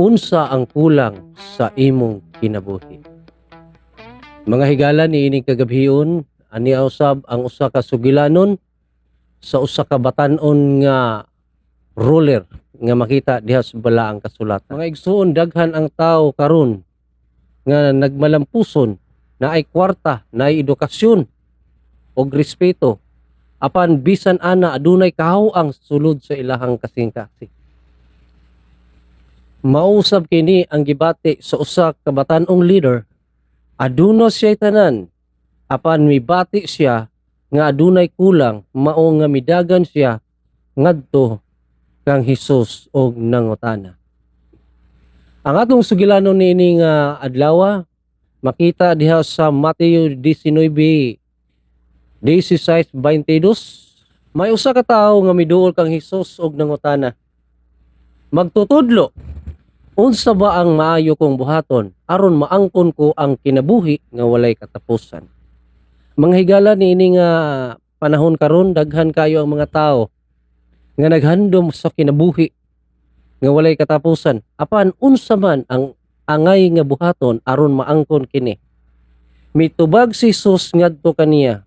Unsa ang kulang sa imong kinabuhi? Mga higala, niining kagabhion, ani usab ang usa ka sugilanon sa usa ka batan-on nga ruler nga makita diha sa Balaang Kasulatan. Mga igsuon, daghan ang tao karon nga nagmalampuson, naay kwarta, naay edukasyon og respeto, apan bisan ana adunay kahaw-ang sulod sa ilahang kasing-kasing. Mausab kini ang gibati sa usa ka batan-ong leader. Aduna siya tanan, apan mibati siya nga adunay kulang, mao nga midagan siya ngadto kang Hesus og nangutana. Ang atong sugilanon niini nga adlaw makita diha sa Mateo 19, 16:22. May usa ka tawo nga miduol kang Hesus og nangutana, "Magtutudlo, unsa ba ang maayo kong buhaton aron maangkon ko ang kinabuhi nga walay katapusan?" Mga higala, niini nga panahon karon, daghan kayo ang mga tao nga naghandom sa kinabuhi nga walay katapusan, apan unsa man ang angay nga buhaton aron maangkon kini? Mitubag si Jesus ngadto kaniya,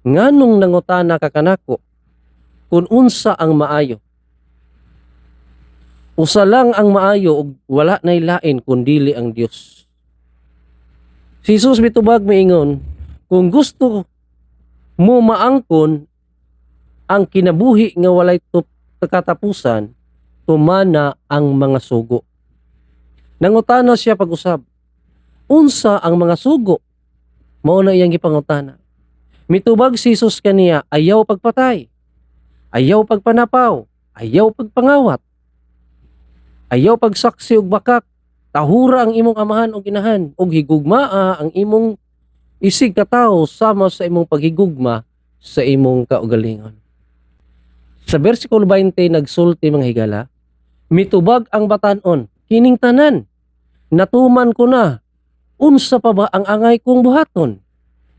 "Nganong nangutana ka kanako kung unsa ang maayo? Usa lang ang maayo ug wala nay lain kun dili ang Dios." Si Jesus mitubag, miingon, "Kung gusto mo maangkon ang kinabuhi nga walay katapusan, tumana ang mga sugo." Nangutana siya pag-usab, "Unsa ang mga sugo?" Mao na iyang gipangutana. Mitubag si Jesus kaniya, "Ayaw pagpatay, ayaw pagpanapaw, ayaw pagpangawat, ayaw pagsaksi og bakak, tahura ang imong amahan ug inahan, ug higugmaa ang imong isig katawo sama sa imong paghigugma sa imong kaugalingon." Sa versikulo 20 nagsulti, mga higala, mitubag ang batan-on, "Kining tanan natuman ko na, unsa pa ba ang angay kong buhaton?"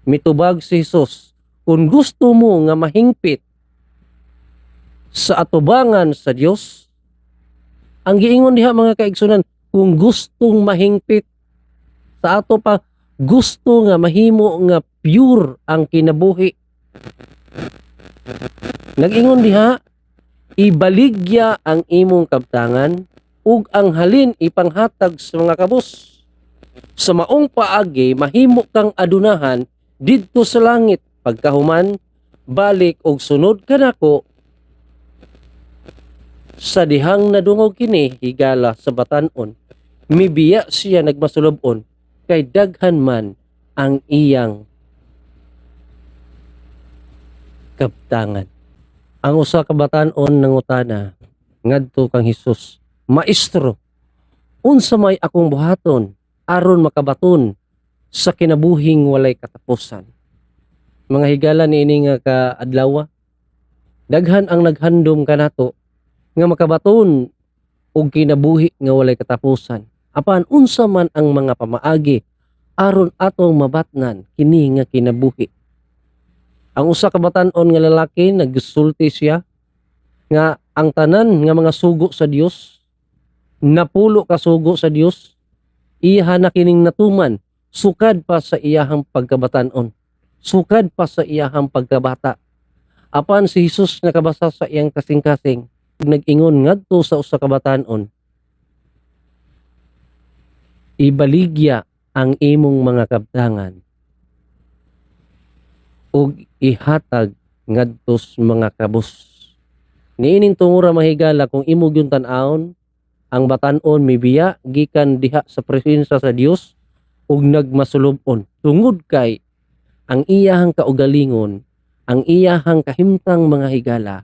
Mitubag si Jesus, "Kung gusto mo nga mahingpit sa atubangan sa Dios." Ang giingon diha, mga kaigsunan, kung gustong mahingpit sa ato pa, gusto nga mahimo nga pure ang kinabuhi. Nag-ingon diha, "Ibaligya ang imong kabtangan ug ang halin ipanghatag sa mga kabus. Sa maong paagi mahimo kang adunahan didto sa langit. Pagkahuman, balik og sunod kanako." Sa dihang nadungog kini, higala, sa batan-on, mibiya siya nagmasulub-on kay daghan man ang iyang kabtangan. Ang usa ka batan-on nangutana ngadto kang Hesus, "Maestro, unsa may akong buhaton aron makabaton sa kinabuhing walay katapusan?" Mga higala, niini nga kaadlaw, daghan ang naghandom kanato nga makabaton og kinabuhi nga walay katapusan. Apan unsa man ang mga pamaagi aron atong mabatnan kini nga kinabuhi? Ang usa ka batan-on nga lalaki, nagsulti siya nga ang tanan nga mga sugo sa Dios, napulo ka sugo sa Dios, iya na kining natuman sukad pa sa iyahang pagkabatan-on, sukad pa sa iyahang pagkabata. Apan si Jesus nakabasa sa iyang kasing-kasing, nag-ingon ngadto sa usa ka batan-on, "Ibaligya ang imong mga kabtangan ug ihatag ngadto sa mga kabus." Niining tungura, mga higala, kung imo gyud tan-awon, ang batan-on mibiya gikan diha sa presensya sa Dios ug nagmasulub-on tungod kay ang iyahang kaugalingon, ang iyahang kahimtang, mga higala,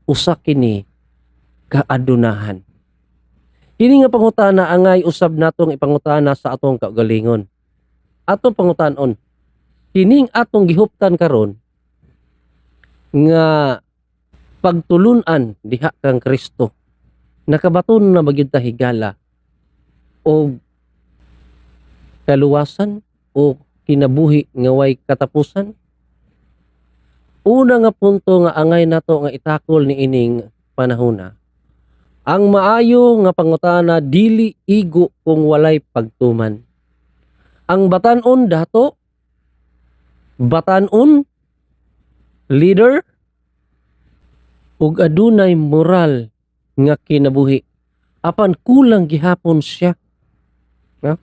usa kini kaadunahan. Kini nga pangutana angay usab natong ipangutana sa atong kaugalingon. Atong pangutanon, kining atong gihuptan karon nga pagtulunan diha kang Kristo, nakabaton na ba gyud ta, higala, og kaluwasan o kinabuhi nga way katapusan? Una nga punto nga angay nato nga itakol niining panahona, Ang maayo nga pangutana dili igo kung walay pagtuman. Ang batan-on dato, batan-on leader, ug adunay moral nga kinabuhi. Apan kulang gihapon siya. No?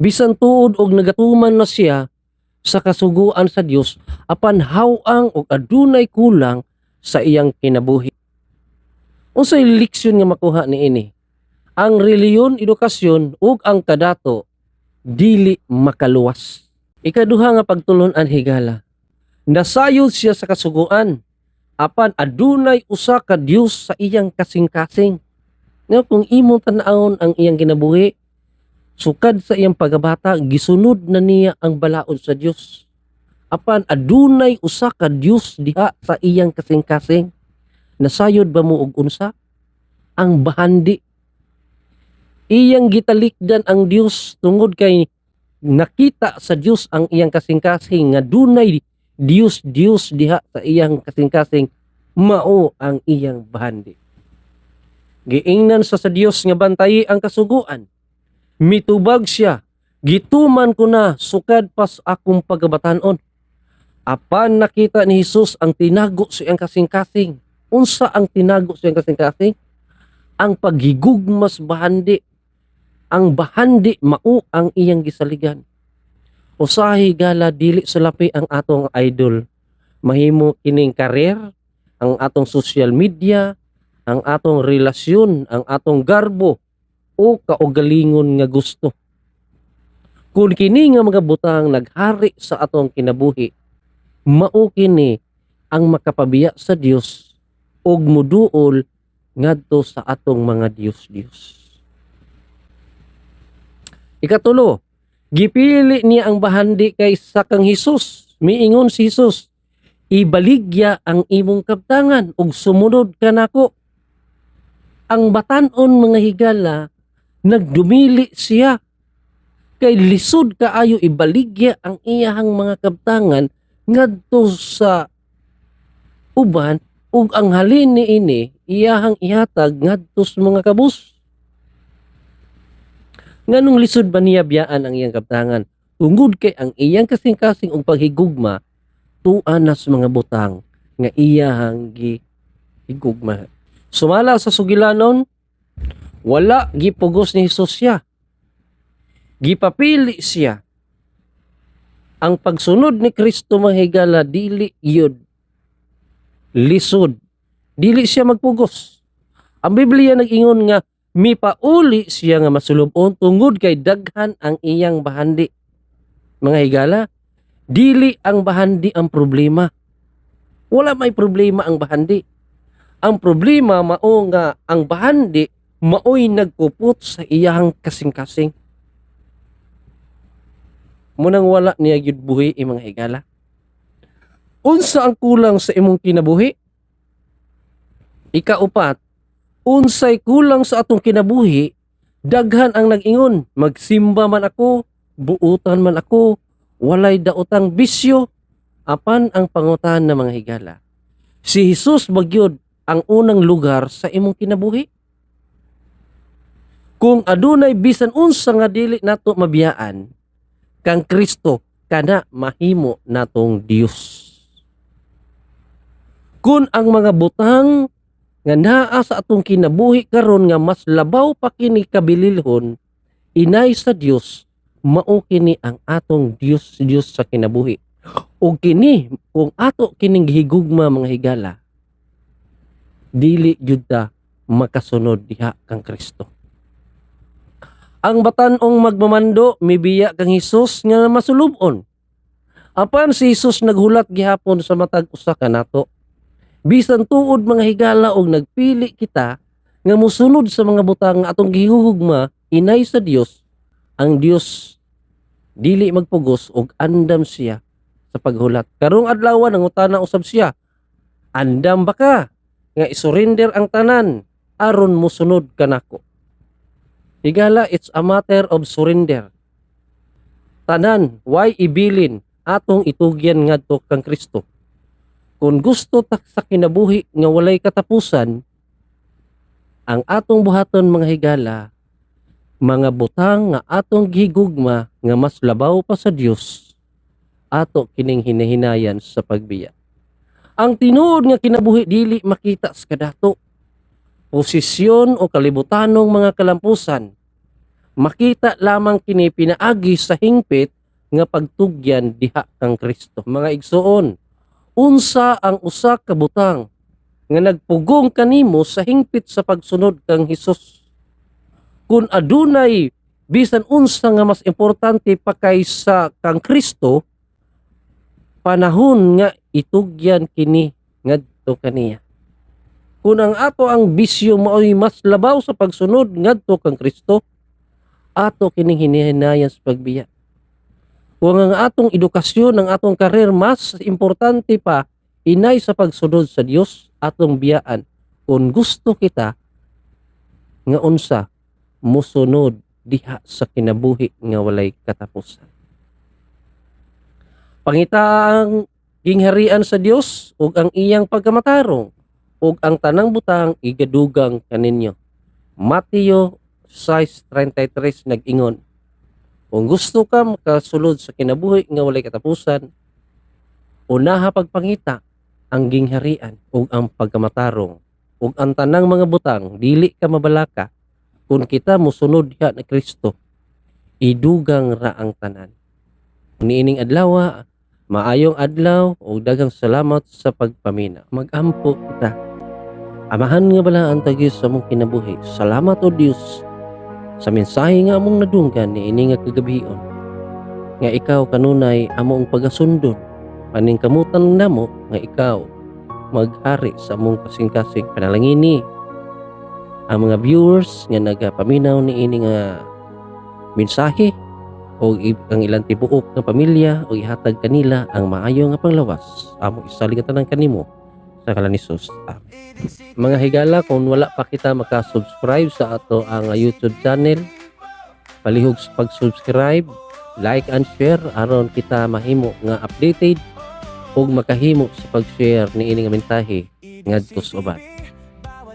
Bisan tuod og nagatuman na siya sa kasuguan sa Dios, apan haw-ang og adunay kulang sa iyang kinabuhi. Unsay leksyon nga makuha niini? Ang relihiyon, edukasyon ug ang kadato dili makaluwas. Ikaduha nga pagtulon-an, higala. Nasayod siya sa kasuguan, apan adunay usa ka Dios sa iyang kasing-kasing. Nga kung imong tan-awon ang iyang kinabuhi, sukad sa iyang pagabata, gisunod na niya ang balaod sa Dios. Apan adunay usa ka Dios diha sa iyang kasing-kasing. Nasayod ba mo og unsa? Ang bahandi. Iyang gitalikdan ang Dios tungod kay nakita sa Dios ang iyang kasing-kasing nga dunay Dios Dios diha sa iyang kasing-kasing, mao ang iyang bahandi. Giingnan sa Dios nga bantayi ang kasuguan. Mitubag siya, "Gituman ko na sukad pas akong pagabatan-on." Apan nakita ni Jesus ang tinago sa iyang kasing-kasing. Unsa ang tinago sa iyang kasing-kasing? Ang paghigugmas bahandi. Ang bahandi mao ang iyang gisaligan. Usahay, higala, dili sulapi ang atong idol. Mahimo kining career, ang atong social media, ang atong relasyon, ang atong garbo o kaugalingon nga gusto. Kung kini nga mga butang naghari sa atong kinabuhi, mao kini ang makapabiya sa Dios ug muduol ngadto sa atong mga Dios-Dios. Ikatulo, gipili niya ang bahandi kaysa kang Hesus. Miingon si Hesus, "Ibaligya ang imong kabtangan ug sumunod ka nako." Ang batan-on, mga higala, nagdumili siya kay lisod kaayo ibaligya ang iyahang mga kabtangan ngadto sa uban ug ang halin niini iyahang ihatag ngadto sa mga kabus. Nganong lisod ba niya biyaan ang iyang kabtangan? Tungod kay ang iyang kasing-kasing ug paghigugma tua na sa mga butang nga iyahang gihigugma. Sumala sa sugilanon, wala gipugos ni Jesus siya. Gipapili siya. Ang pagsunod ni Kristo, mga higala, dili yun lisod. Dili siya magpugos. Ang Biblia nag-ingon nga mipauli siya nga masulubon tungod kay daghan ang iyang bahandi. Mga higala, dili ang bahandi ang problema. Wala may problema ang bahandi. Ang problema mao nga ang bahandi maoy nagkupot sa iyang kasing-kasing. Munang wala niya gyud buhi, mga higala. Unsa ang kulang sa imong kinabuhi? Ikaupat, unsay kulang sa atong kinabuhi? Daghan ang nag-ingon, "Magsimba man ako, buutan man ako, walay daotang bisyo." Apan ang pangutan na, mga higala, si Jesus ba gyud ang unang lugar sa imong kinabuhi? Kung adunay bisan unsa nga dili nato mabiyaan kang Kristo, kana mahimo natong Dios. Kung ang mga butang nga naa sa atong kinabuhi karon nga mas labaw pa kini kabililhon inay sa Dios, mao kini ang atong Dios Dios sa kinabuhi. Ug kini, kung ato kining gihigugma, mga higala, dili jud ta makasunod diha kang Kristo. Ang batan-ong magmamando mibiya kang Hesus nga masulubon. Apan si Hesus naghulat gihapon sa matag usa kanato. Bisan tuod, mga higala, og nagpili kita nga mosunod sa mga butang nga atong gihugma inay sa Dios, ang Dios dili magpugos og andam siya sa paghulat. Karong adlaw nangutana usab siya, "Andam ba ka nga isurrender ang tanan aron mosunod kanako?" Higala, it's a matter of surrender. Tanan, way ibilin, atong itugyan ngadto kang Kristo. Kung gusto ta sa kinabuhi nga walay katapusan, Ang atong buhaton, mga higala, mga butang nga atong gihigugma nga mas labaw pa sa Dios, ato kining hinahinayan sa pagbiya. Ang tinuod nga kinabuhi dili makita sa kadato, posisyon o kalibutanong mga kalampusan. Makita lamang kini pinaagi sa hingpit nga pagtugyan diha kang Kristo. Mga igsoon, unsa ang usa ka butang nga nagpugong kanimo sa hingpit sa pagsunod kang Hesus? Kung adunay bisan unsa nga mas importante pa kaysa kang Kristo, panahon nga itugyan kini ngadto kaniya. Kung ang ato ang bisyo maoy mas labaw sa pagsunod ngadto kang Kristo, ato kining hinihinayan sa pagbiya. Kung ang atong edukasyon, ang atong karir mas importante pa inay sa pagsunod sa Dios, atong biyaan kung gusto kita nga unsa mosunod diha sa kinabuhi nga walay katapusan. Pangita ang gingharian sa Dios ug ang iyang pagkamatarong, ug ang tanang butang igadugang kaninyo. Mateo 6:33 nag-ingon. Kung gusto ka makasulod sa kinabuhi nga walay katapusan, unaha pagpangita ang gingharian ug ang pagkamatarong, ug ang tanang mga butang, dili ka mabalaka, kung kita mosunod diha na Kristo, idugang ra ang tanan. Niining adlaw, maayong adlaw ug daghang salamat sa pagpamina. Magampo kita. Amahan nga balaan tagis sa among kinabuhi, salamat, O Dios, sa mensahe nga among nadunggan niini nga kagabion, nga ikaw kanunay among pagasundon. Paningkamutan namo nga ikaw maghari sa among kasing-kasing. Panalangini ang mga viewers nga nagapaminaw niini nga mensahe o ang ilang tibuok nga pamilya, o ihatag kanila ang maayo nga panglawas. Amo isalig ang tanan kanimo sa ngalan ni Jesus. Amen. Mga higala, kung wala pa kita maka-subscribe sa ato ang YouTube channel, palihog sa pag-subscribe, like and share aron kita mahimo nga updated ug makahimo sa pag-share niini nga mensahe ngadto sa uban.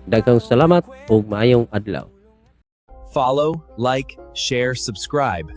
Daghang salamat ug maayong adlaw. Follow, like, share, subscribe.